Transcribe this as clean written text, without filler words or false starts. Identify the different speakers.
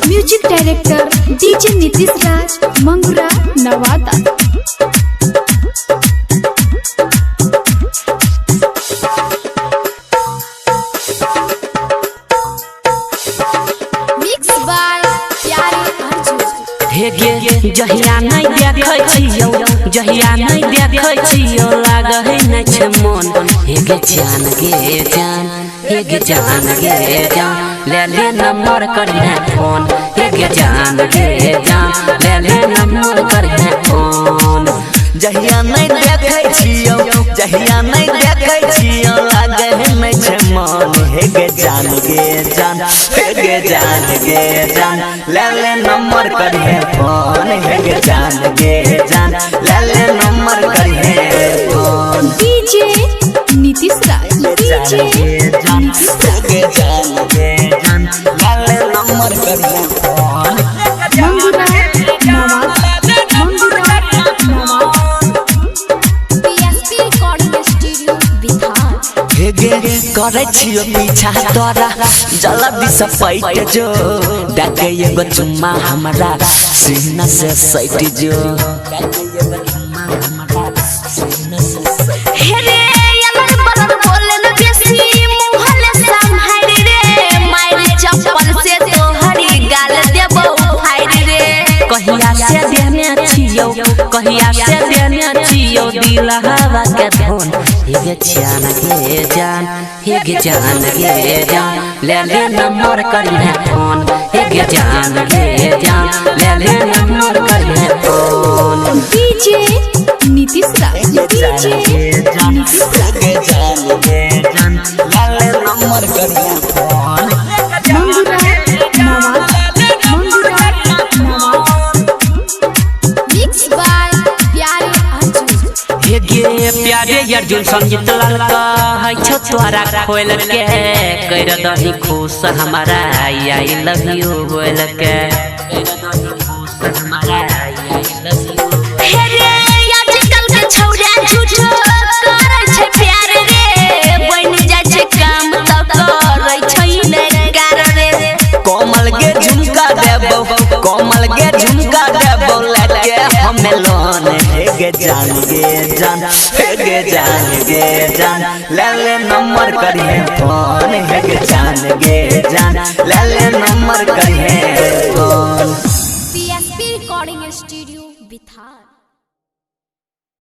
Speaker 1: Music director DJ Nitish Raj Mangura Nawada. Mix by Pyare Arjun.
Speaker 2: हे गे जहिया नहीं देखै छियौ, जहिया नहीं देखै छियौ, लागै नै छै मन। हे गे जान गे जान, हे गे जान गे जान, ले ले नंबर करिहे फोन। हे गे जान गे जान, ले ले नंबर करिहे फोन।
Speaker 3: जहिया नहीं देखै छियौ, जहिया नहीं देखै छियौ, लागै नै छै मन। हे गे जान गे जान, हे गे जान गे जान, ले ले नंबर करिहे फोन। हे गे जान गे जान, ले ले नंबर करिहे phone.
Speaker 1: DJ Nitish Raj, DJ Nitish
Speaker 3: हे
Speaker 1: राज।
Speaker 3: गे जान गे जान, ले ले नंबर करिहे phone.
Speaker 1: Mangura Nawada, Mangura Nawada. PSP recording studio Bihar.
Speaker 3: हे गे करै छियो पीछा तोरा, जल्दी से पैट जो, डाके एगो चुम्मा हमरा सीना से सट जो।
Speaker 4: हे रे अलर बलर बोले न बेसी मुहले संहार रे, मार चप्पल से तोहरी गाल देबो फाड़ रे।
Speaker 2: कहिया से देने छियौ, कहिया से देने छियौ दिल हवा के धुन। हे गे जान गे जान, हे गे जान गे जान, ले ले नंबर करिहे फोन। हे गे जान गे जान, ले ले नंबर करिहे phone.
Speaker 1: DJ Nitish Raj, DJ Nitish Raj.
Speaker 3: हे गे जान गे जान, ले ले नंबर करिहे phone.
Speaker 1: Mangura Nawada, Mangura Nawada.
Speaker 4: Mix by Pyare Arjun.
Speaker 2: हे गे प्यारे अर्जुन संगीत लाल कहै छौ तोरा खोल के, कर दही खुश हमारा I love you बोल के। कर दही खुश हमारा I love you.
Speaker 4: हे रे आजकल के छौड़ा झूठो करै छै प्यार रे, बनि जाइ छै काम त करै छै नै कार रे।
Speaker 3: कोमल गे झुमका देबो, कोमल गे झुमका देबो, लेके हमें लोन। हे गे जान गे जान, हे गे जान गे जान, ले ले नंबर करिहे फोन। हे गे जान गे जान, ले ले नंबर करिहे phone.
Speaker 4: PSP recording studio Bihar.